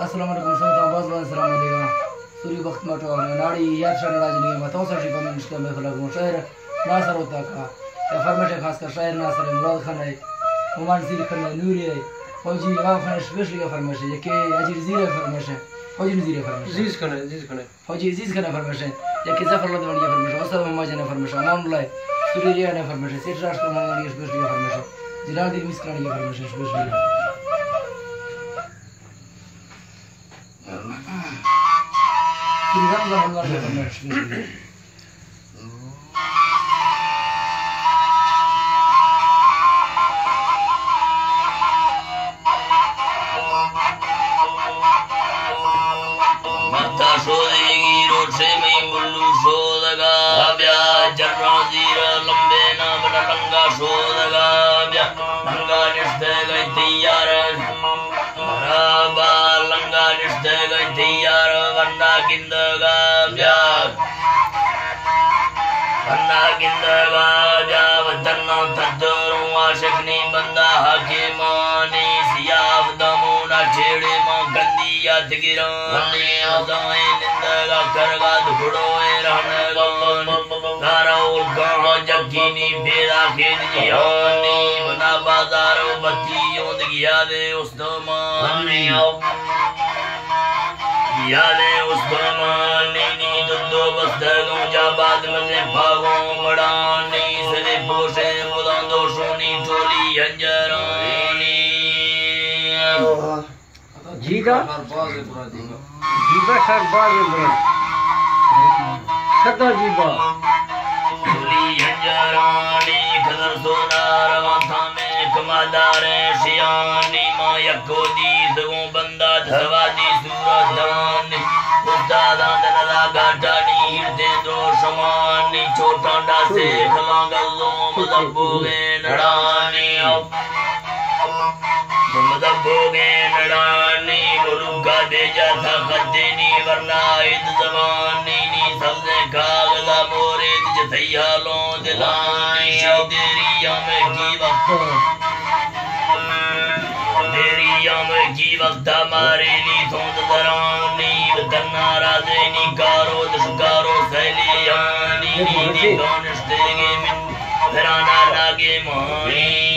السلام علیکم، سنگتاں، باز باز سلام علیکم۔ سوری بخت مٹو اور ناڑی یار شاہ ناراج نہیں، ما تو سر شی پمن مشکل میں خلق ہوں۔ شاعر ناصر ہوتا کا، یا فرمائش خاص کر شاعر ناصر ہے، مراد خان ہے، عمان زیر خان ہے، نوری ہے، فوجی نواب خان ہے، اسپیشلی کا فرمائش ہے، یہ کہ حاجی نذیر ہے فرمائش ہے، فوجی نذیر ہے فرمائش ہے۔ عزیز خان ہے، عزیز خان ہے۔ فوجی عزیز خان ہے فرمائش ہے، یہ کہ ظفر اللہ دوانی کی فرمائش ہے، استاد محمد جان ہے فرمائش ہے، امان اللہ ہے، سوری ریان ہے فرمائش ہے، سیٹ راشد محمد کی اسپیشلی کا فرمائش ہے، جلال دین مسکرانی کی فرمائش ہے، اسپیشلی۔ متا شودگی روچے میں بلو شودگا بیا، جرا زیر لمبے نا بڑا لنگا شودگا بیا، لنگا نشتے گئی تیار۔ مرحبا، لنگا نشتگ تیار، وندا گندگا بیا۔ وندا گندگا بیا، وطن و تدوروں عاشق نی بندہ حکیمانی، سیاہ دمونا چھیڑے ماں گندی یاد گرانی، ازائیں نندگا کرگا دکھڑو اے رہنگانی۔ نارا الگاں جگینی بیرا خید جیانی، بنا بازار و بتی یوند گیا دے اس دمانی او۔ یادیں استمانی نی دو دو بستگوں جا باد مزیں پاگوں مڑانی، سرے پوشیں بلند و شونی ٹولی ہنجرانی۔ جیگا؟ جیگا سر باز برا۔ سدا جیگا۔ ٹولی ہنجرانی قدر سونا رواں تھا میں کمادار شیانی، ما یکو دیدگوں بندات سوادی صورتانی، استاداں دللا گاٹانی ہیردیں دروشمانی، چوٹاں ڈاسے کلاں گلوں مدبوگیں نڑانی۔ مدبوگیں نڑانی ملوکا بیجا تھا خدینی ورنا عید زمانی، نی سبزیں کاغذا مورید جتھیالوں دلانی، شو دیری ہمیں کی وقت دیری ہم کی وقت ہمارے لی تھوند درانی، وطن ناراضے نی کارو دشکارو سیلیانی، نی دانشتے گے من پھرانا لاگے مانی۔